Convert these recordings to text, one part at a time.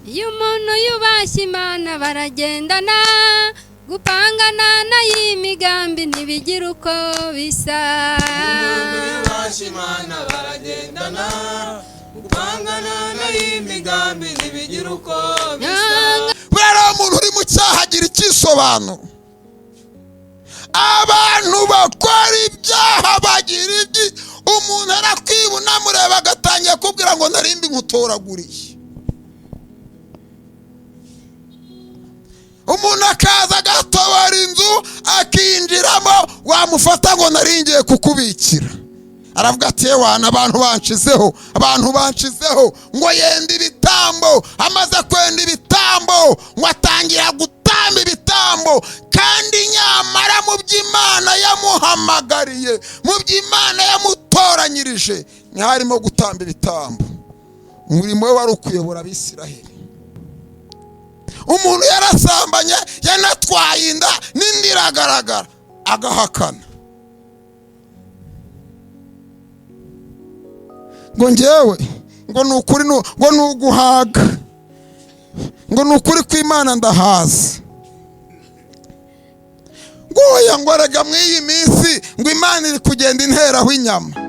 Iyo umuntu yubashye Imana baragendana, gupangana n'ay'imigambi ntibigira uko bisa. Umuntu yubashye Imana baragendana, gupangana n'ay'imigambi ntibigira uko bisa. Buriya umuntu uri mu cyaha agira icyisobanuro. Abantu bakora ibyaha bagira ibyi, umuntu arakwibona amureba agatangira kubwira ngo narimbi nkutoraguriye. Umuntu akaza agatobora inzu akinjiramo, wamufata ngo naringiye kukubikira, aravuga ati yewana abantu banshizeho, abantu banshizeho. Ngo yenda ibitambo, amaze kwenda ibitambo ngo atangira gutamba ibitambo, kandi nyamara mu by'Imana yamuhamagariye, mu by'Imana yamutoranyirije ntiharimo gutamba ibitambo. Umurimo we wari ukuyobora Abisiraheli. Umuntu yarasambanye, yanatwaye inda n'indi iragaragara, agahakana ngo ngewe ngo ni ukuri, ngo ni uguhaga, ngo ni ukuri kw'Imana ndahaza, ngo oya, ngo erega muri iyi minsi ngo Imana iri kugenda interaho inyama.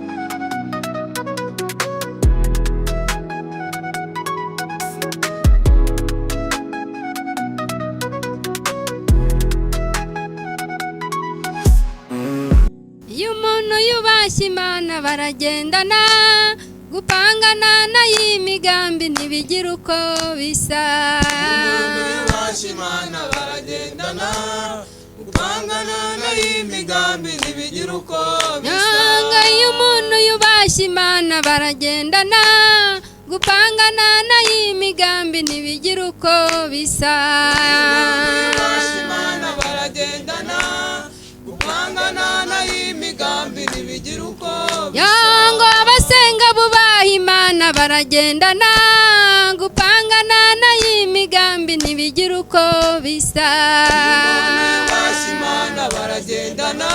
Iyo umuntu yubashye Imana baragendana, gupangana n'ay'imigambi ntibigira uko bisa. Umuntu yubashye Imana baragendana, gupangana n'ay'imigambi ntibigira uko bisa. Nanga iyo umuntu yubashye Imana baragendana, gupangana n'ay'imigambi ntibigira uko bisa. Umuntu yubashye Imana baragendana, gupangana n'ay'imigambi ntibigira uko bisa. Yango abasenga bubaha Imana baragendana, gupangana n'ay'imigambi ntibigira uko bisa. Umuntu yubashye Imana baragendana,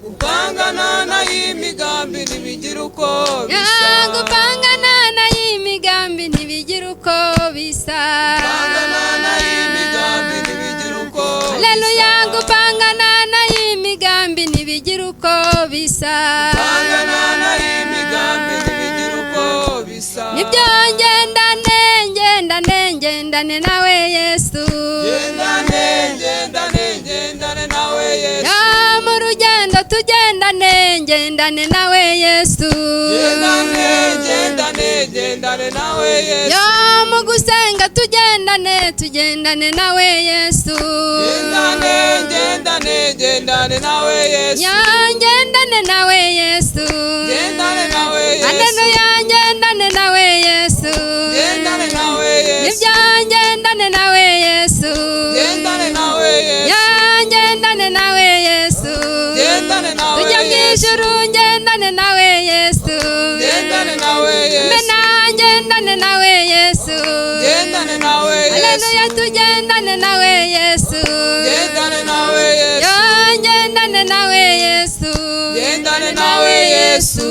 gupangana n'ay'imigambi ntibigira uko bisa. Gupangana n'ay'imigambi ntibigira uko bisa. Gupangana n'ay'imigambi ntibigira uko bisa. Haleluya, gupangana n'ay'imigambi ntibigira uko bisa. Gupangana n'ay'imigambi ntibigira uko bisa. Nibyo, ngendane ngendane ngendane nawe Yesu. Ngendane ngendane ngendane nawe Yesu. Ya mu rugendo tugendane, ngendane nawe Yesu. Ngendane ngendane ngendane nawe Yesu. Ya mu gusenga tugendane, tugendane nawe Yesu. Ngendane ngendane ngendane nawe Yesu. Ya ngendane nawe Yesu. Ngendane nawe Yesu. Haleluya, ngendane nawe Yesu. Ngendane nawe Yesu. Nibyo, ngendane nawe Yesu. Ngendane nawe Yesu. Ya ngendane nawe Yesu. Ngendane nawe Tujya mu Yesu. ijuru, ngendane nawe Yesu. Ngendane nawe Yesu. Mena ngendane nawe Yesu. Ngendane nawe Yesu. Haleluya, tugendane nawe Yesu. Ngendane nawe Yesu. Ya ngendane nawe Yesu. Ngendane nawe Yesu.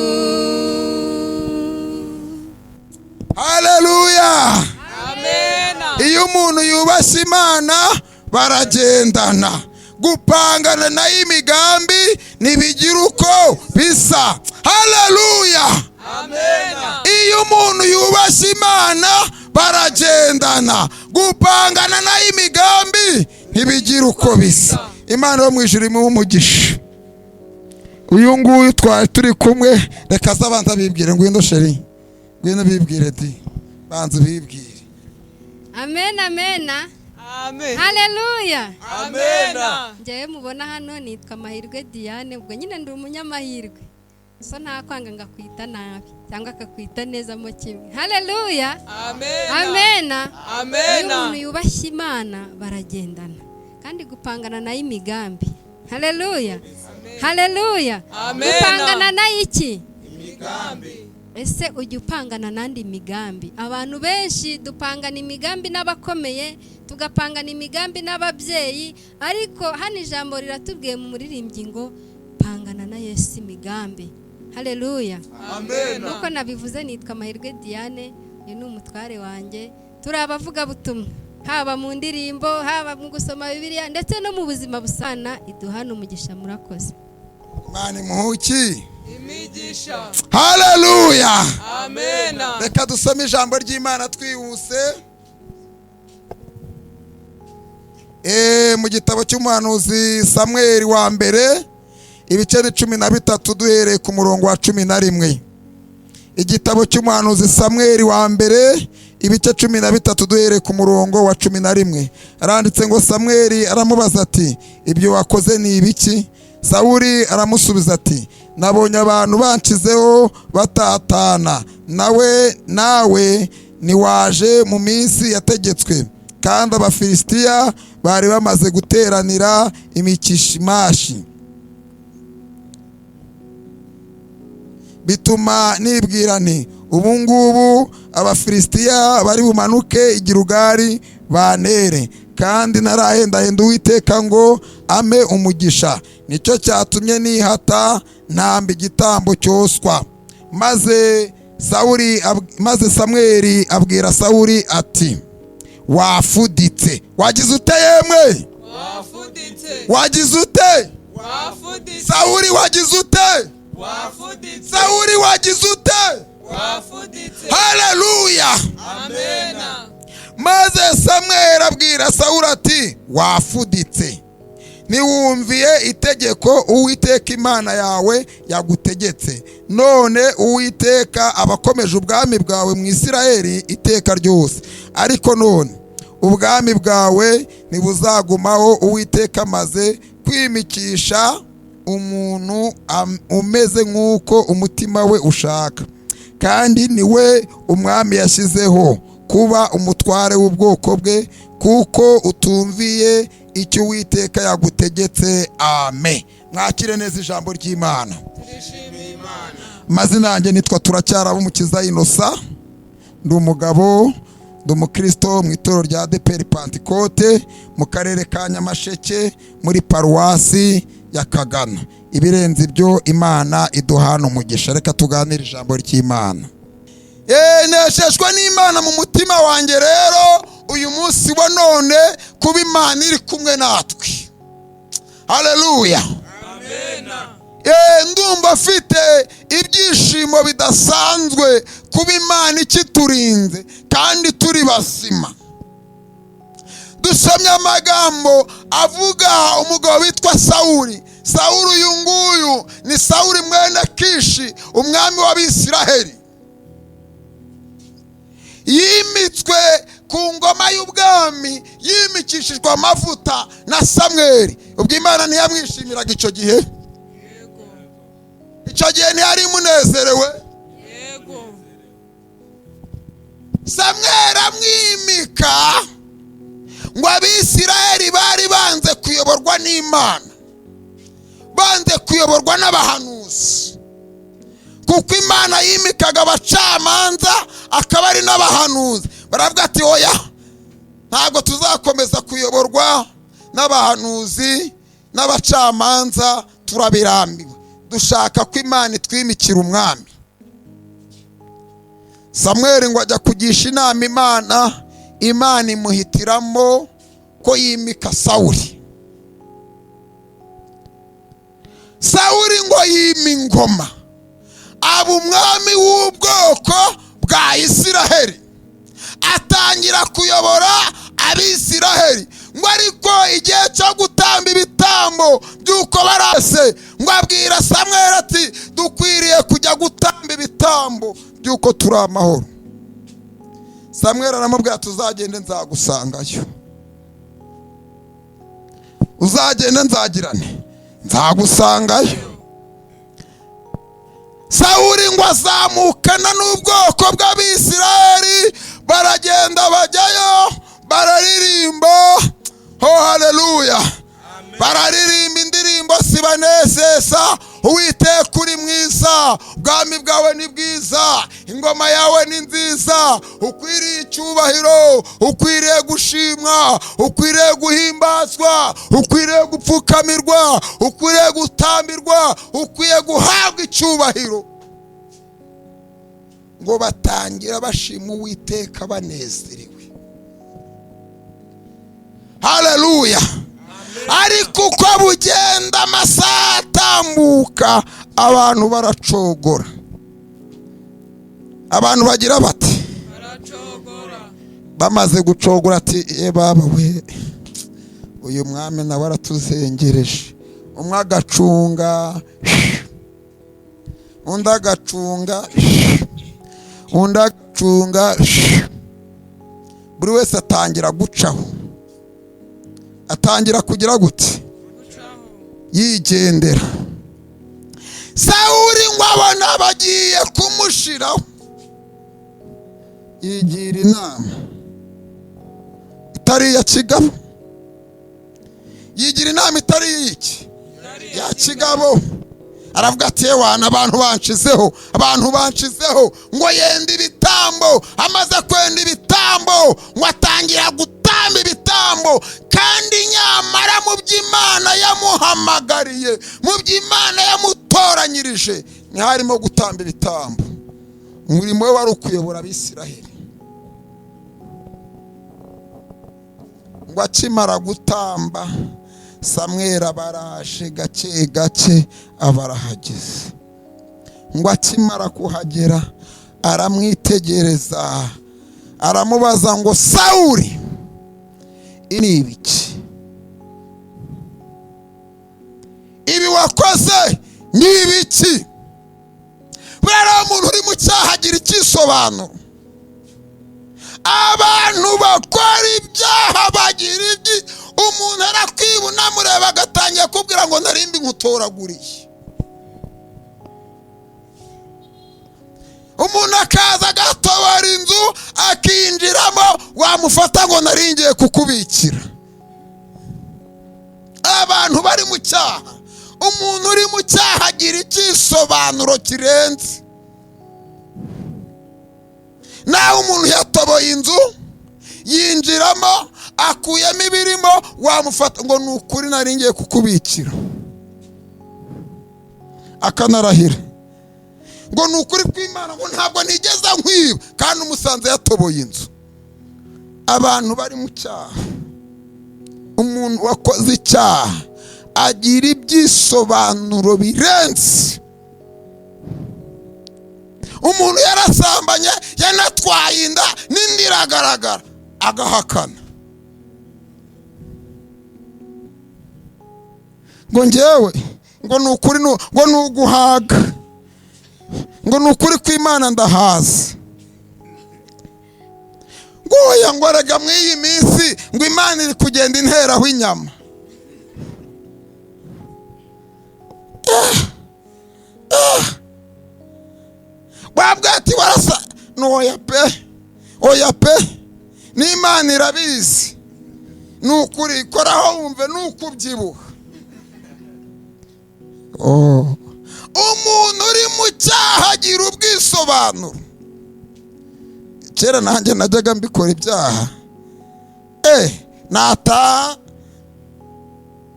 Haleluya. Amen. Iyo umuntu yubashye Imana baragendana, gupangana nayo imigambi ntibigira uko bisa. Haleluya. Amen. Iyo umuntu yubashye Imana baragendana, gupangana nayo imigambi ntibigira uko bisa. Imana yo mu ijuru imuhe umugisha. Uyu nguyu twari turi kumwe, reka aze abanza bibwire. Ngwino sheri, ngwino bibwire di, banza bibwire. Amen, amen. Amen. Haleluya. Amen. Njyewe mubona hano nitwa Mahirwe Diane, ubwo nyine ndi umunyamahirwe. So nta kwanga ngakwita nabi cyangwa akakwita neza mo kimwe. Haleluya. Amen. Amen. Amen. Iyo umuntu yubashye Imana baragendana, kandi gupangana nayo imigambi. Haleluya. Haleluya. Amen. Gupangana nayo iki? Imigambi. Ese ujya upangana n'andi migambi? Abantu benshi dupangana imigambi n'abakomeye, tugapangana imigambi n'ababyeyi, ariko hano ijambo riratubwiye mu muririmbyi ngo pangana na Yesu imigambi. Haleluya. Amen. Nkuko nabivuze nitwa Mahirwe Diane, uyu ni umutware wanjye. Turi abavugabutumwa, haba mu ndirimbo, haba mu gusoma Bibiliya, ndetse no mu buzima busana. Iduhana umugisha. Murakoze. Imana imuhuki Imigisha. Haleluya. Amena. Reka dusome ijambo ry'Imana twihuse. Mu gitabo cy'umuhanuzi Samweli wa mbere, ibice ni 13, duhereye ku murongo wa 11. Igitabo cy'umuhanuzi Samweli wa mbere, ibice 13, duhereye ku murongo wa 11. Aranditse ngo: Samweli aramubaza ati: "Ibyo wakoze ni ibiki?" Sawuli aramusubiza ati: "Nabonye abantu banshizeho batatana, nawe ntiwaje mu minsi yategetswe, kandi Abafilisitiya bari bamaze guteranira imikishimashi, bituma nibwira nti: 'Ubu ngubu Abafilisitiya bari bumanuke i Gilugari bantere, kandi narahendahenda Uwiteka ngo ampe umugisha.' Nicyo cyatumye nihata ntamba igitambo cyoswa." Maze Samweli abwira Sawuli ati: "Wafuditse." Wagize ute yemwe? Wafuditse. Wagize ute? Wafuditse. Sawuli, wagize ute? Wafuditse. Sawuli, wagize ute? Wafuditse. Haleluya. Amena. Maze Samweli abwira Sawuli ati: "Wafuditse, ntiwumviye itegeko Uwiteka Imana yawe yagutegetse. None Uwiteka aba akomeje ubwami bwawe mu Isirayeli iteka ryose. Ariko none ubwami bwawe ntibuzagumaho. Uwiteka amaze kwimikisha umuntu umeze nk'uko umutima we ushaka, kandi ni we umwami yashyizeho kuba umutware w'ubwoko bwe, kuko utumviye icyo Uwiteka yagutegetse." Amen. Mwakire neza ijambo ry'Imana. Turishimiye Imana. Amazina yanjye nitwa Turacyarabumukiza Inosa, ndi umugabo, ndi umukristo mu itorero rya ADEPR Pantekote mu karere ka Nyamasheke, muri paruwasi ya Kagano. Ibirenze ibyo, Imana iduhana umugisha. Reka tuganire ijambo ry'Imana. Neshejwe n'Imana mu mutima wanjye rero uyu munsi wa none kuba Imana iri kumwe natwe. Haleluya. Amena. Ndumva afite ibyishimo bidasanzwe kuba Imana ikiturinze kandi turi bazima. Dusomye amagambo avuga umugabo witwa Sawuli. Sawuli uyu nguyu ni Sawuli mwene Kishi, umwami w'Abisiraheli. Yimitswe ku ngoma y'ubwami, yimikishijwe amavuta na Samweli. Ubwo Imana ntiyamwishimiraga icyo gihe? Yego. Icyo gihe ntiyari imunezerewe? Yego. Samweli amwimika ngo Abisirayeli bari banze kuyoborwa n'Imana, banze kuyoborwa n'abahanuzi, kuko Imana yimikaga abacamanza akaba ari n'abahanuzi. Baravuga ati: "Oya, ntabwo tuzakomeza kuyoborwa n'abahanuzi n'abacamanza, turabirambiwe, dushaka ko Imana itwimikira umwami." Samweli ngo ajya kugisha inama Imana, Imana imuhitiramo ko yimika Sawuli. Sawuli ngo yima ingoma, aba umwami w'ubwoko bwa Isiraheli, atangira kuyobora Abisiraheli. Ngo ariko igihe cyo gutamba ibitambo by'uko barase, ngo abwira Samweli ati: "Dukwiriye kujya gutamba ibitambo by'uko turi amahoro." Samweli aramubwira: "Tuzagende, nzagusangayo, uzagende nzagirane, nzagusangayo." Sawuli ngo azamukana n'ubwoko bw'Abisirayeli, baragenda bajyayo, bararirimba. Ho haleluya! Bararirimba indirimbo sibanesesa: "Uwiteka uri mwiza, ubwami bwawe ni bwiza, ingoma yawe ni nziza, ukwiriye icyubahiro, ukwiriye gushimwa, ukwiriye guhimbazwa, ukwiriye gupfukamirwa, ukwiriye gutambirwa, ukwiye guhabwa icyubahiro." Ngo batangira bashima Uwiteka banezerewe. Ngo uko bugenda amasaha atambuka, abantu baracogora. Abantu bagira bati Baracogora. Bamaze gucogora ati: "E baba we, uyu mwami nawe aratuzengereje." Umwe agacunga, undi agacunga, undi agacunga. Buri wese atangira gucaho, atangira kugira gute? Gucaho. Yigendera. Sawuri ngo abona bagiye kumushiraho, yigira inama itari iya kigabo. Yigira inama itari iy'iki? Ya kigabo. Aravuga ati: "Yewana, abantu banshizeho, abantu banshizeho." Ngo yenda ibitambo. Amaze kwenda ibitambo, ngo atangira gutamba ibitambo, kandi nyamara mu by'Imana yamuhamagariye, mu by'Imana yamutoranyirije, ntiharimo gutamba ibitambo. Umurimo we wari ukuyobora Abisiraheli. Ngo akimara gutamba, Samweli abaraje gake gake, aba arahageze. Ngo akimara kuhagera, aramwitegereza, aramubaza ngo: "Sawuri, ibi ni ibiki? Ibi wakoze ni ibiki?" Buriya rero umuntu uri mu cyaha agira icyisobanuro. Abantu bakora ibyaha bagira ibyi. Umuntu arakwiba, unamureba agatangira kubwira ngo: "Narimbi nkutoraguriye." Umuntu akaza agatobora inzu akinjiramo, wamufata ngo: "Naringiye kukubikira." Abantu bari mu cyaha, umuntu uri mu cyaha agira icyisobanuro kirenze. Nawe umuntu yatoboye inzu yinjiramo, akuyemo ibirimo, wamufata ngo: "Ni ukuri nari ngiye kukubikira," akanarahira ngo: "Ni ukuri kw'Imana," ngo "ntabwo nigeze nkwiba," kandi umusanze yatoboye inzu. Abantu bari mu cyaha, umuntu wakoze icyaha agira ibyisobanuro birenze. Umuntu yarasambanye, yanatwaye inda n'indi iragaragara, agahakana ngo: "Ngewe," ngo "ni ukuri," ngo "ni uguhaga," ngo "ni ukuri kw'Imana ndahaza," ngo "oya," ngo "erega muri iyi minsi," ngo "Imana iri kugenda interaho inyama." Wabwa ati: "Warasa oya pe, oya pe, n'Imana irabizi, ni ukuri, koraho wumve ni ukubyibuha." Umuntu uri mu cyaha agira ubwisobanuro. Kera nanjye najyaga mbikora ibyaha, nataha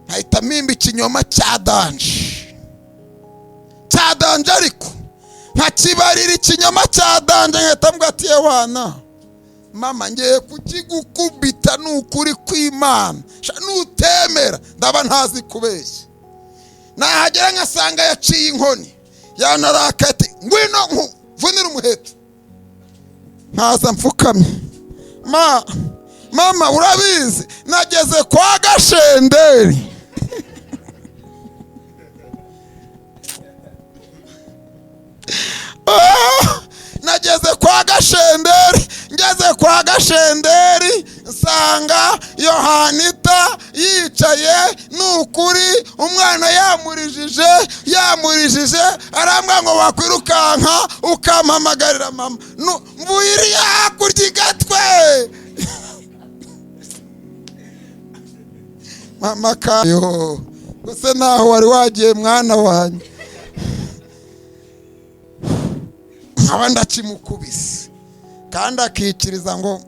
nkahita mpimba ikinyoma cya danger, cya danger, ariko nkakibarira ikinyoma cya danger, nkahita mbwira ati: "Yewana mama, ngiye kukigukubita, ni ukuri kw'Imana, nutemera ndaba ntazi kubeshya." Nahagera nkasanga yaciye inkoni, yanarakaye, ati: "Ngwino nkuvunire umuheto." Nkaza mfukamye: "Ma, mama, urabizi nageze kwa Gashenderi." Nageze kwa Gashenderi, ngeze kwa Gashenderi nsanga Yohanita yicaye, ni ukuri umwana yamurijije, yamurijije, arambwira ngo wakwirukanka ukampamagarira mama. Mvuye iriya hakurya igatwe mama kayo gusa naho wari wagiye mwana wanjye, nkaba ndakimukubise, kandi akikiriza. Ngo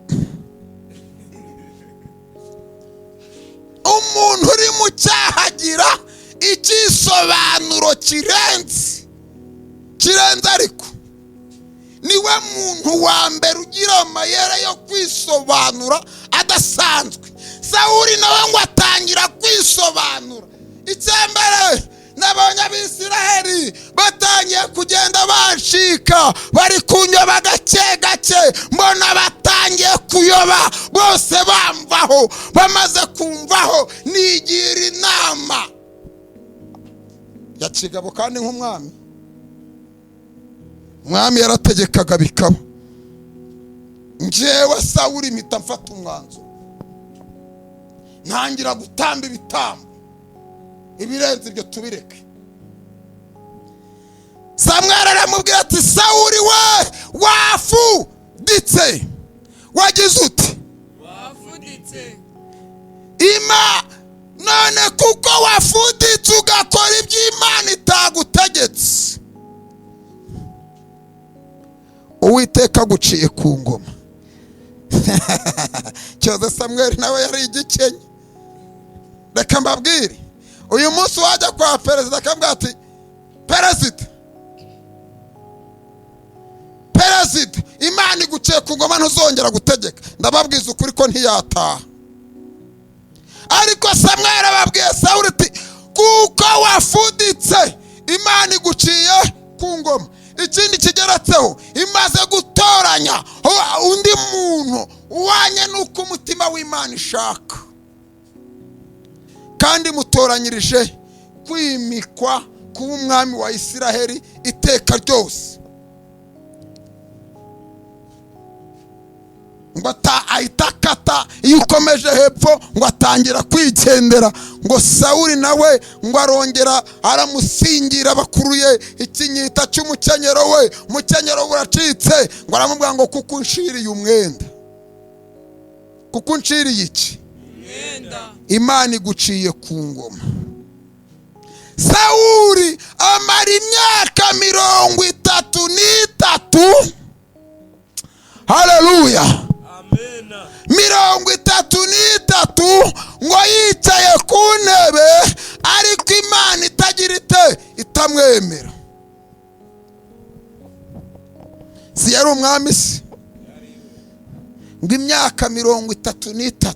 umuntu uri mu cyaha agira icyisobanuro kirenze, kirenze, ariko niwe muntu wa mbere ugira amayera yo kwisobanura adasanzwe. Sawuri nawe ngo atangira kwisobanura. Icyambere, nabonye Abisiraheli batangiye kugenda banshika, bari kunyoba gake gake, mbona batangiye kuyoba bose bamvaho. Bamaze kumvaho, nigira inama ya kigabo kandi nk'umwami. Umwami yarategekaga bikaba. Njyewe Sawuli mpita mfata umwanzuro, ntangira gutamba ibitambo, ibirenze ibyo tubireke. Samweli aramubwira ati: "Sawuli we, wafuditse, wagize uti?" Wafuditse. Ima none kuko wafuditse ugakora ibyo Imana itagutegetse, Uwiteka aguciye ku ngoma. Cyoze Samweli nawe yari igikenye. Reka mbabwire, uyu munsi wajya kwa perezida akambwira ati: "Perezida, perezida, Imana iguciye ku ngoma, ntuzongera gutegeka," ndababwiza ukuri ko ntiyataha. Ariko Samweli ababwiye Sawuli ati: "Kuko wafuditse, Imana iguciye ku ngoma. Ikindi kigeretseho, imaze gutoranya undi muntu uwanye n'uko umutima w'Imana ishaka, kandi mutoranyirije kwimikwa kuba umwami wa Isiraheli iteka ryose." Ngo ahita akata. Iyo ukomeje hepfo, ngo atangira kwigendera. Ngo Sawuli nawe ngo arongera aramusingira, bakuruye ikinyita cy'umukenyero we, umukenyero we uracitse. Ngo aramubwira ngo: "Kuko unshiriye umwenda, kuko unshiriye iki?" Umwenda. Imana iguciye ku ngoma. Sawuli amara imyaka 33, haleluya, Amena. 33 ngo yicaye ku ntebe, ariko Imana itagira ite? Itamwemera. Si yari umwami se? Ngo imyaka 33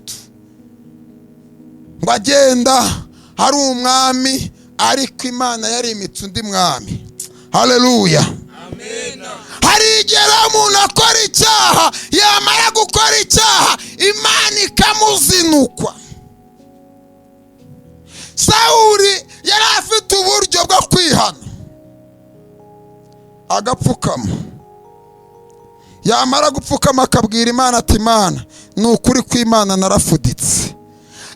ngo agenda ari umwami, ariko Imana yarimitse undi mwami. Haleluya. Amena. Hari igihe rero umuntu akora icyaha, yamara gukora icyaha Imana ikamuzinukwa. Sawuli yari afite uburyo bwo kwihana, agapfukama. Yamara gupfukama akabwira Imana ati: "Imana, ni ukuri kw'Imana narafuditse."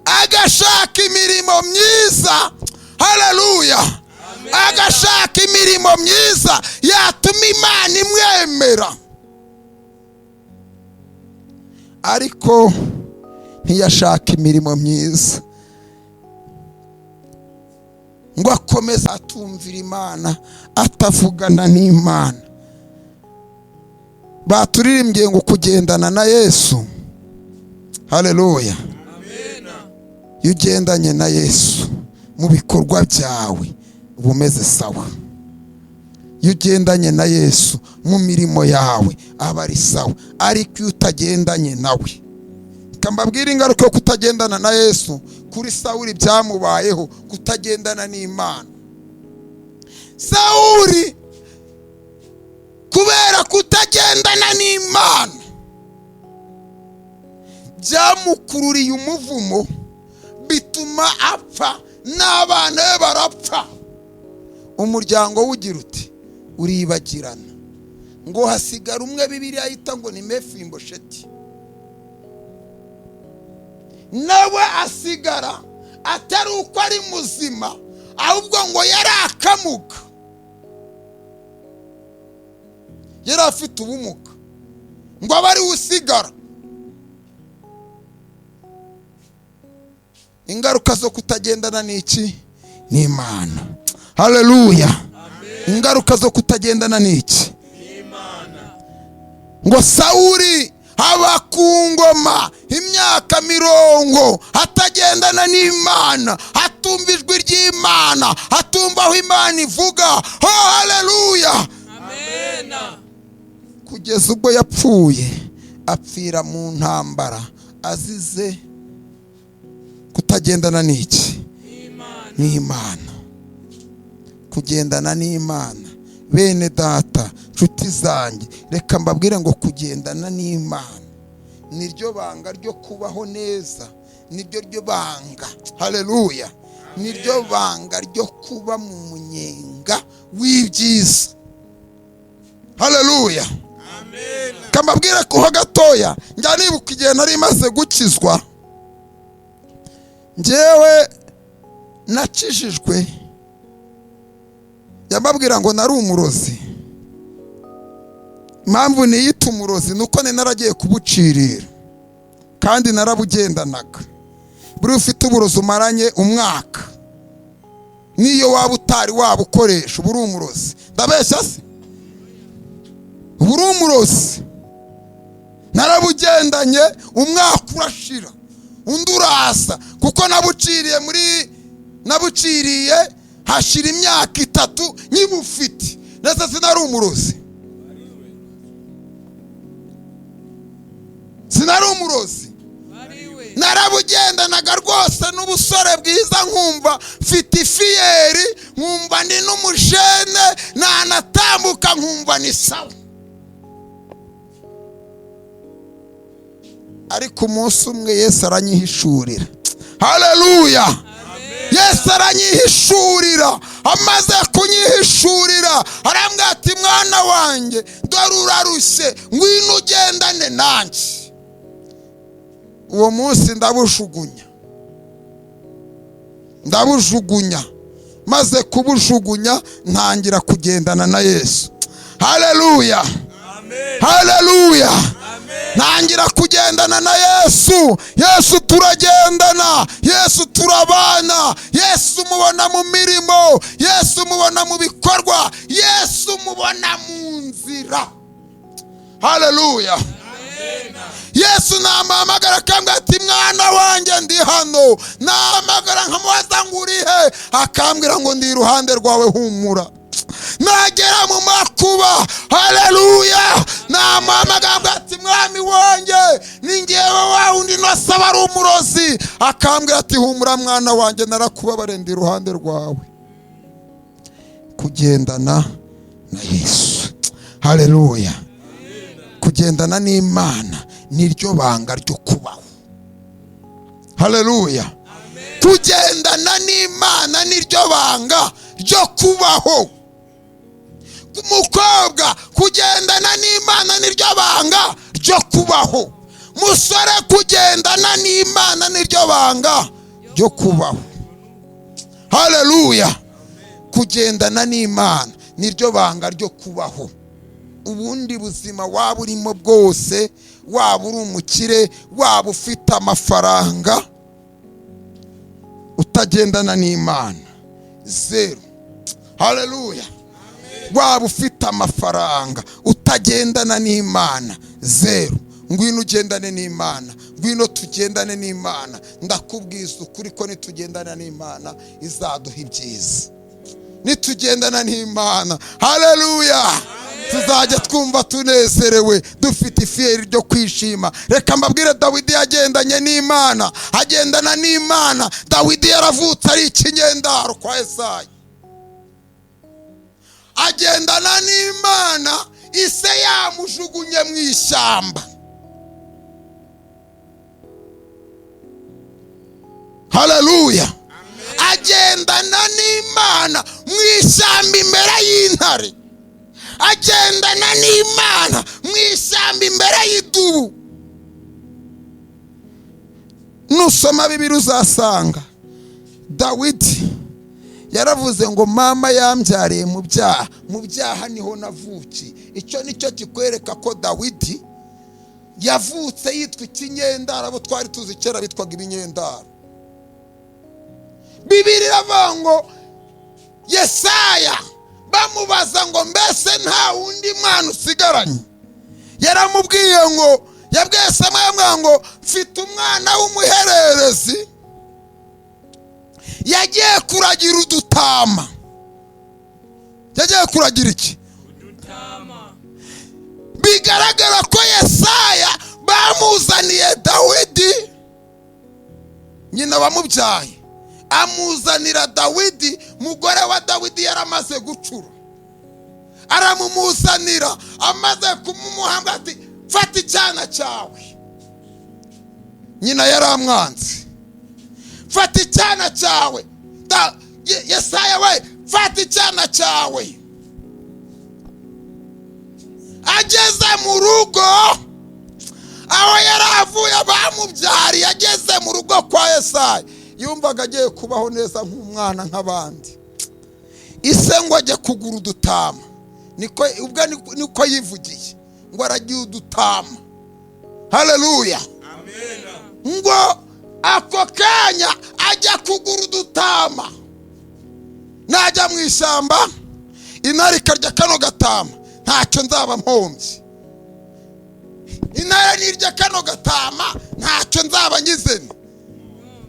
Agashaka imirimo myiza, haleluya, agashaka imirimo myiza yatuma Imana imwemera, ariko ntiyashaka imirimo myiza, ngo akomeze atumvira Imana, atavugana n'Imana. Baturirimbye ngo kugendana na Yesu, haleluya. Amena. Iyo ugendanye na Yesu mu bikorwa byawe uba umeze sawa. Iyo ugendanye na Yesu mu mirimo yawe aba ari sawa. Ariko iyo utagendanye nawe, reka mbabwire ingaruka yo kutagendana na Yesu. Kuri Sawuli byamubayeho kutagendana n'Imana. Sawuli kubera kutagendana n'Imana byamukururiye umuvumo, bituma apfa n'abana be barapfa, umuryango we ugira uti uribagirana. Ngo hasigara umwe Bibiliya yita ngo ni Mefimbosheti, nawe asigara atari uko ari muzima, ahubwo ngo yari akamuga, yari afite ubumuga, ngo abe ariwe usigara. Ingaruka zo kutagendana n'iki? N'Imana. Haleluya. Ingaruka zo kutagendana n'iki? Ngo Sawuli aba ku ngoma imyaka 40 atagendana n'Imana, atumva ijwi ry'Imana, atumva aho Imana ivuga. Ho haleluya. Amena. Kugeza ubwo yapfuye, apfira mu ntambara azize kutagendana n'iki? Imana. N'Imana. Kugendana n'Imana, bene data, nshuti zanjye, reka mbabwire ngo kugendana n'Imana niryo banga ryo kubaho neza, niryo ryo banga, haleluya, niryo banga ryo kuba mu munyenga w'ibyiza, haleluya. Kambabwire ko gatoya, njya nibuka igihe nari maze gukizwa, njyewe nakijijwe, yambabwira ngo nari umurozi. Impamvu niyita umurozi ni uko naragiye kubucirira kandi narabugendanaga. Buri ufite uburozi umaranye umwaka, niyo waba utari wabukoresha, uba uri umurozi. Ndabeshya se? Uba uri umurozi. Narabugendanye umwaka urashira, undi urasa, kuko nabuciriye muri nabuciriye hashira imyaka 3 nkibufite. Ndetse sinari umurozi, sinari umurozi, narabugendanaga rwose n'ubusore bwiza, nkumva mfite ifiyeri, nkumva ndi n'umujene, nanatambuka nkumva ni sawa. Ariko umunsi umwe Yesu aranyihishurira, haleluya. Yesu aranyihishurira, amaze kunyihishurira arambwira ati mwana wanjye dore urarushye, ngwino ugendane nanjye. Uwo munsi ndabujugunya, ndabujugunya. Maze kubujugunya ntangira kugendana na Yesu, haleluya, haleluya. Ntangira kugendana na Yesu. Yesu turagendana, Yesu turabana, Yesu mubona mu mirimo, Yesu mubona mu bikorwa, Yesu mubona mu nzira, haleluya. Yesu namuhamagara akambwira ati mwana wanjye ndi hano, nahamagara nkamubaza ngo uri he, akambwira ngo ndi iruhande rwawe, humura. Nagera mu makuba, haleluya, namuhamagara ati mwami wanjye ni ngewe wa wundi nasaba ari umurozi, akambwira ati humura mwana wanjye, narakubabare ndi iruhande rwawe. Kugendana na Yesu, haleluya, kugendana n'Imana niryo banga ryo kubaho, haleluya. Kugendana n'Imana niryo banga ryo kubaho. Mukobwa, kugendana n'Imana niryo banga ryo kubaho. Musore, kugendana n'Imana niryo banga ryo kubaho, haleluya. Kugendana n'Imana niryo banga ryo kubaho. Ubundi buzima waba urimo bwose, waba uri umukire, waba ufite amafaranga, utagendana n'Imana zero, haleluya. Waba ufite amafaranga utagendana n'Imana zero. Ngwino ugendane n'Imana, ngwino tugendane n'Imana. Ndakubwiza ukuri ko nitugendana n'Imana izaduha ibyiza. Nitugendana n'Imana, haleluya, tuzajya twumva tunezerewe, dufite ifiyeri ryo kwishima. Reka mbabwire, Dawidi yagendanye n'Imana, agendana n'Imana. Dawidi yaravutse ari ikinyendaro kwa Yesayi, agendana n'Imana, ise yamujugunye mu ishyamba, haleluya. Agendana n'Imana mu ishyamba imbere y'intare, agendana n'Imana mu ishyamba imbere y'idubu. Nusoma Bibiliya uzasanga Dawidi yaravuze ngo mama yambyariye mu byaha, mu byaha niho navukiye. Icyo nicyo kikwereka ko Dawidi yavutse yitwa ikinyendaro. Abo twari tuzi kera bitwaga ibinyendaro. Bibiliya iravuga ngo Yesaya bamubaza ngo mbese nta wundi mwana usigaranye, yaramubwiye ngo, yabwiye Samweli ngo mfite umwana w'umuhererezi yagiye kuragira udutama. Yagiye kuragira iki? Bigaragara ko Yesaya bamuzaniye Dawidi, nyina wamubyaye Amuzanira Dawidi. Mugore wa Dawidi yaramaze gucura, aramumuzanira. Amaze kumumuhamba ati: "Fata icyana cyawe." Nyina yaramwanze. "Fata icyana cyawe, Yesaya we, fata icyana cyawe." Ageze mu rugo aho yari avuye bamubyariye, ageze mu rugo kwa Yesaya, yumvaga agiye kubaho neza nk'umwana nk'abandi. Ise ngo ajye kugura udutama, niko ubwo niko yivugiye ngo aragiye udutama. Haleluya! Ngo ako kanya ajya kugura udutama. "Najya mu ishyamba, intare ikarya kano gatama, ntacyo nzaba mpombye. Intare nirya kano gatama, ntacyo nzaba ngize."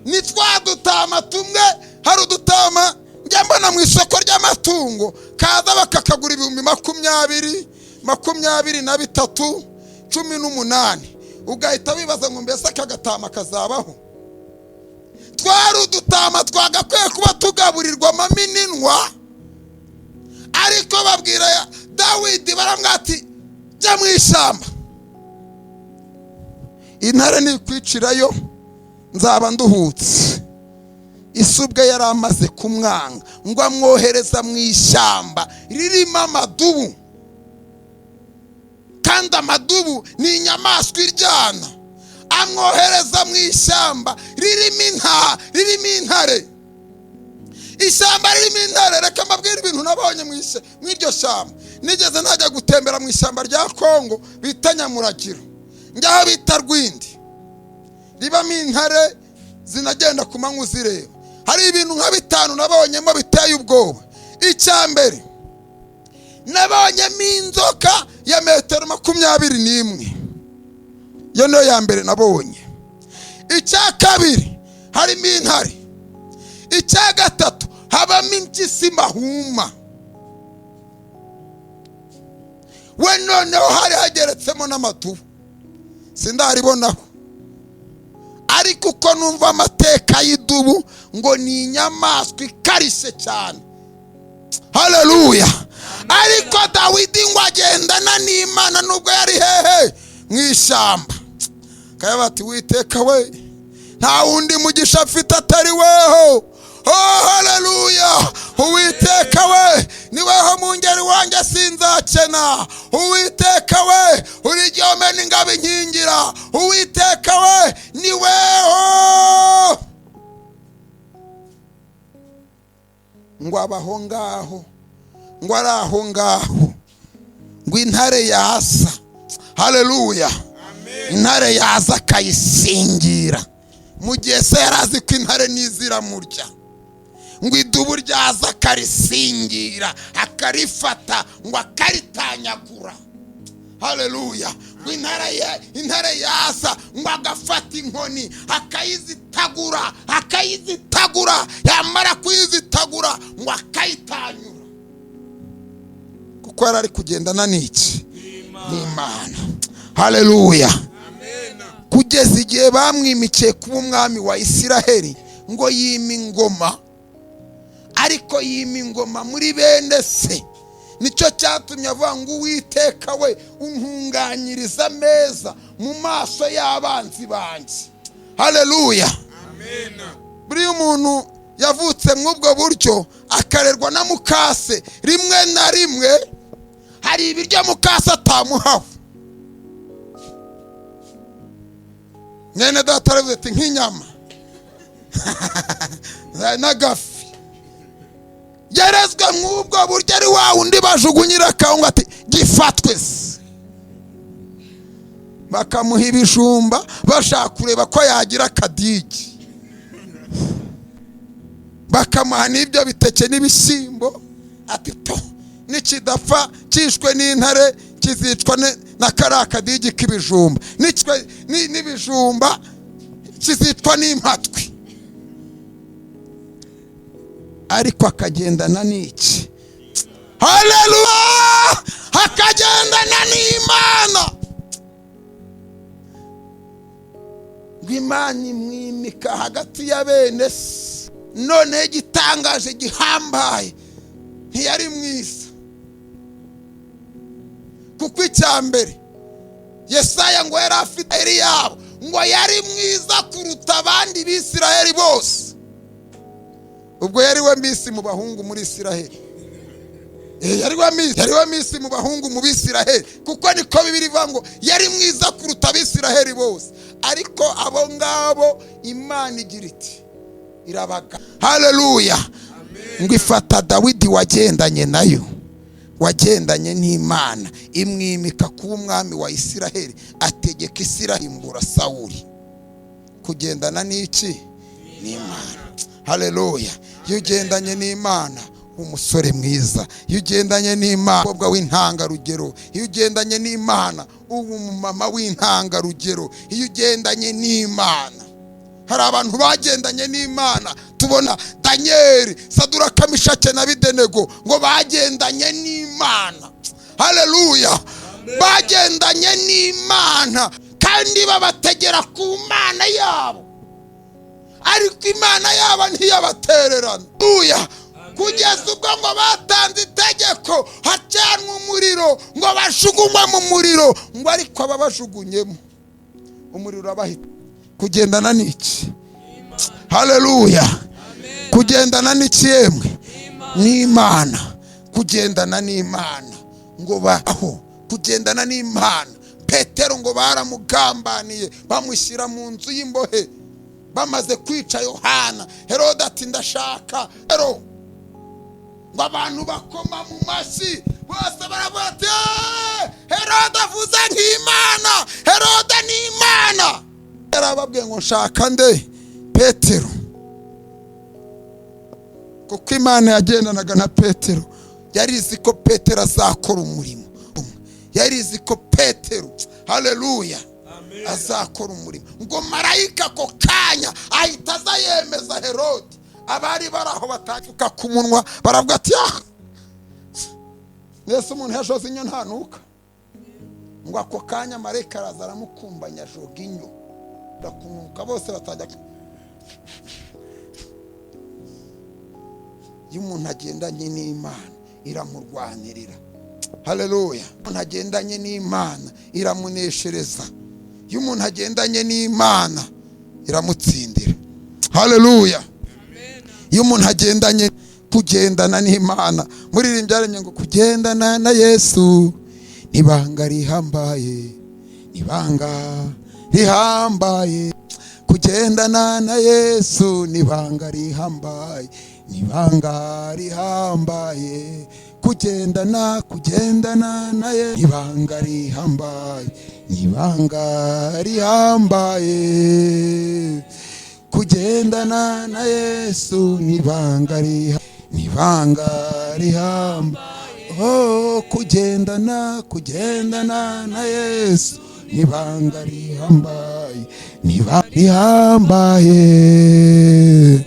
Ni twa dutama tumwe, hari udutama njya mbona mu isoko ry'amatungo, kaza bakakagura 20,000, 23, 18, ugahita wibaza ngo: "Mbese aka gatama kazabaho?" Twari udutama twagakwiye kuba tugaburirwa amamininwa, ariko babwira Dawidi, baramubwira ati: "Jya mu ishyamba, intare nikwicirayo nzaba nduhutse." Ise ubwe yari amaze kumwanga. Ngo amwohereza mu ishyamba ririmo amadubu, kandi amadubu ni inyamaswa iryana. Amwohereza mu ishyamba ririmo intare, ishyamba ririmo intare. Reka mbabwire ibintu nabonye mu iryo shyamba. Nigeze najya gutembera mu ishyamba rya Kongo bita Nyamuragiro, njyaho bita Rwindi, ribamo intare zinagenda ku manywa uzireba. Hari ibintu nka bitanu nabonyemo biteye ubwoba. Icya mbere, nabonyemo inzoka ya metero 21. Iyo niyo ya mbere nabonye. Icya kabiri, harimo intare. Icya gatatu, habamo impyisi mahuma. We noneho hari hageretsemo n'amadubu. Sindaribonaho, ariko uko numva amateka y'idubu, ngo ni inyamaswa ikarishye cyane. Haleluya! Ariko Dawidi ngo agendana n'Imana nubwo yari hehe? Mu ishyamba. Kayaba ati: "Witeka we, nta wundi mugisha afite atari weho. Oh, haleluya! Uwiteka we, ni weho mungeri wanjye, sinzakena. Uwiteka we, uri igihome n'ingabo inkingira. Uwiteka we, ni weho." Ngo abaho ngaho, ngo ari aho ngaho, ngo intare yaza, haleluya, intare yaza akayisingira, mu gihe se yari azi ko intare n'iziramurya. Ngo idubu ryaza akarisingira, akarifata, ngo akaritanyagura. Haleluya! Ngo intare yaza, ngo agafata inkoni akayizitagura, akayizitagura, yamara kuyizitagura ngo akayitanyura, kuko yari ari kugendana n'iki? N'Imana. Haleluya! Kugeza igihe bamwimikiye kuba umwami wa Isiraheli, ngo yima ingoma, ariko yima ingoma muri bene se. Nicyo cyatumye avuga ngo: "Uwiteka we, untunganyiriza ameza mu maso y'abanzi banjye." Haleluya! Buriya umuntu yavutse mw'ubwo buryo, akarerwa na mukase, rimwe na rimwe hari ibiryo mukase atamuhaho. Mwene data aravuze ati: "Nk'inyama n'agafi." Yarezwe mw'ubwo buryo, ari wa wundi bajugunyira akawunga ati: "Gifatwe se." Bakamuha ibijumba bashaka kureba ko yagira akadigi, bakamuha n'ibyo biteke n'ibishyimbo, ati: "To, nikidapfa cyishwe n'intare, kizicwa na kariya kadigi k'ibijumba, nicwe n'ibijumba kizicwa n'impatwi." Ariko akagendana n'iki? Haleluya! Akagendana n'Imana. Ngo Imana imwimika hagati ya bene se. Noneho igitangaje gihambaye, ntiyari mwiza, kuko icya mbere Yesaya ngo yari afite Eliyabu, ngo yari mwiza kuruta abandi Bisiraheli bose. Ubwo yari we miss mu bahungu muri Isiraheli. Yari we miss mu bahungu mu Bisiraheli, kuko niko Bibiliya ivuga ngo yari mwiza kuruta Abisiraheli bose. Ariko abo ngabo Imana igira iti irabaga. Haleluya! Ngo ifata Dawidi wagendanye nayo, wagendanye n'Imana, imwimika kuba umwami wa Isiraheli, ategeka Isiraheli, imbura Sawuli. Kugendana n'iki? N'Imana. Haleluya! Iyo ugendanye n'Imana uba umusore mwiza. Iyo ugendanye n'Imana, umukobwa w'intangarugero. Iyo ugendanye n'Imana uba umumama w'intangarugero. Iyo ugendanye n'Imana, hari abantu bagendanye n'Imana. Tubona Daniyeli, Saduraka, Mishake na Abedenego, ngo bagendanye n'Imana. Haleluya! Bagendanye n'Imana kandi babategera ku Mana yabo, ariko Imana yabo ntiyabatererana. Haleluya! Kugeza ubwo ngo batanze itegeko, hacanwa umuriro ngo bajugunywe mu muriro, ngo ariko ababajugunyemo umuriro urabahita. Kugendana n'iki? Haleluya! Kugendana n'iki yemwe? N'Imana. Kugendana n'Imana ngo baho, kugendana n'Imana. Petero ngo baramugambaniye, bamushyira mu nzu y'imbohe bamaze kwica Yohana. Herode ati: "Ndashaka." Rero ngo abantu bakoma mu mashyi bose, baravuga ati: "Eee, Herode avuze nk'Imana, Herode ni Imana." Yarababwiye ngo: "Nshaka nde?" Petero. Kuko Imana yagendanaga na Petero, yari izi ko Petero azakora umurimo, yari izi ko Petero, haleluya, azakora umurimo. Ngo marayika ako kanya ahita aza yemeza Herode. Abari bari aho batavuka ku munwa, baravuga ati: "Ah, mbese umuntu yashoze inyo ntanuka?" Ngo ako kanya marayika araza aramukumbanya, ajoga inyo ndakunuka, bose batajya. Iyo umuntu agendanye n'Imana iramurwanirira. Haleluya! Umuntu agendanye n'Imana iramuneshereza. Iyo umuntu agendanye n'Imana iramutsindira. Haleluya! Iyo umuntu agendanye, kugendana n'Imana, muririmbyi yaremye ngo kugendana na Yesu n'ibanga rihambaye, n'ibanga rihambaye. Kugendana na Yesu n'ibanga rihambaye, n'ibanga rihambaye. Kugendana na Yesu n'ibanga rihambaye, n'ibanga rihambaye. Kugendana na Yesu n'ibanga rihambaye. Oh, kugendana na Yesu n'ibanga rihambaye, n'ibanga rihambaye.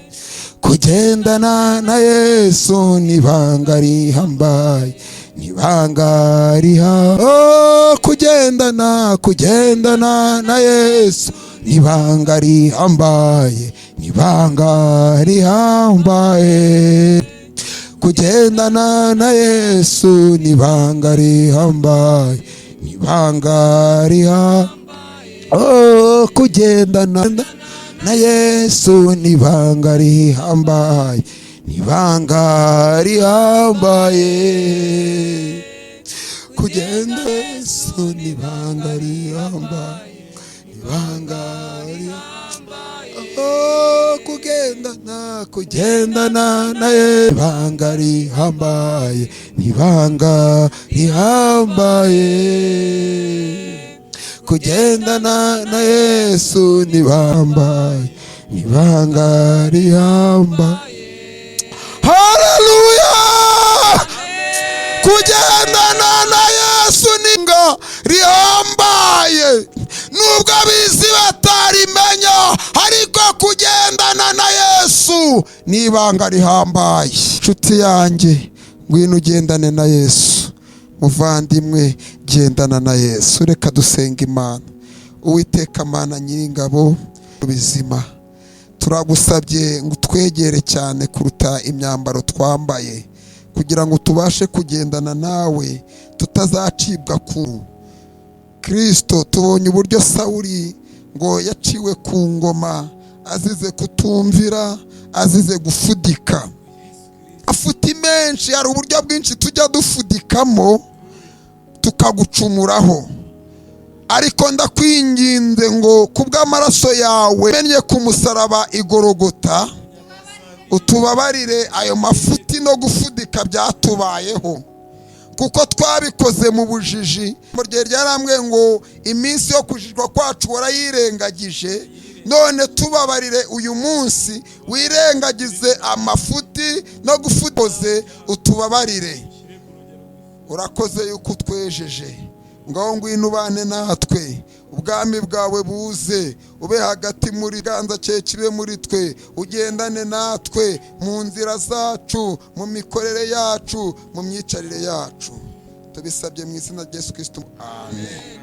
Kugendana na Yesu n'ibanga rihambaye, n'ibanga rihambaye. Oh, kugendana na Yesu n'ibanga rihambaye, n'ibanga rihambaye. Kugendana na Yesu n'ibanga rihambaye, n'ibanga rihambaye. Oh, kugendana na Yesu n'ibanga rihambaye, n'ibanga rihambaye. Kugenda Yesu n'ibanga rihambaye, ibanga rihambaye. Oh, kugendana na Yesu ibanga rihambaye, n'ibanga rihambaye. Kugendana na Yesu n'ibambaye, n'ibanga rihambaye. Haleluya! Kugendana na Yesu n'ibanga rihambaye, nubwo abizi batarimenya, ariko kugendana na Yesu ni ibanga rihambaye. Inshuti yanjye, ngwino ugendane na Yesu. Muvandimwe, gendana na Yesu. Reka dusenga Imana. Uwiteka Mana Nyiringabo bizima. Turagusabye ngo utwegere cyane kuruta imyambaro twambaye, kugira ngo tubashe kugendana nawe tutazacibwa ku Kristo. Tubonye uburyo Sawuli ngo yaciwe ku ngoma azize kutumvira, azize gufudika. Afuti menshi, hari uburyo bwinshi tujya dufudikamo tukagucumuraho, ariko ndakwinginze ngo kubw'amaraso yawe menye ku musaraba igorogota utubabarire ayo mafuti no gufudika byatubayeho, kuko twabikoze mu bujiji. Mu gihe ryarambwiye ngo iminsi yo kujijwa kwacu warayirengagije, none tubabarire uyu munsi, wirengagize amafuti no gufukoze, utubabarire. Urakoze yuko utwejeje. Ngaho ngwino ubane natwe, ubwami bwawe buze, ube hagati muri ganza cye kibe muri twe, ugendane natwe mu nzira zacu, mu mikorere yacu, mu myicarire yacu. Tubisabye mu izina rya Yesu Kristo, amen.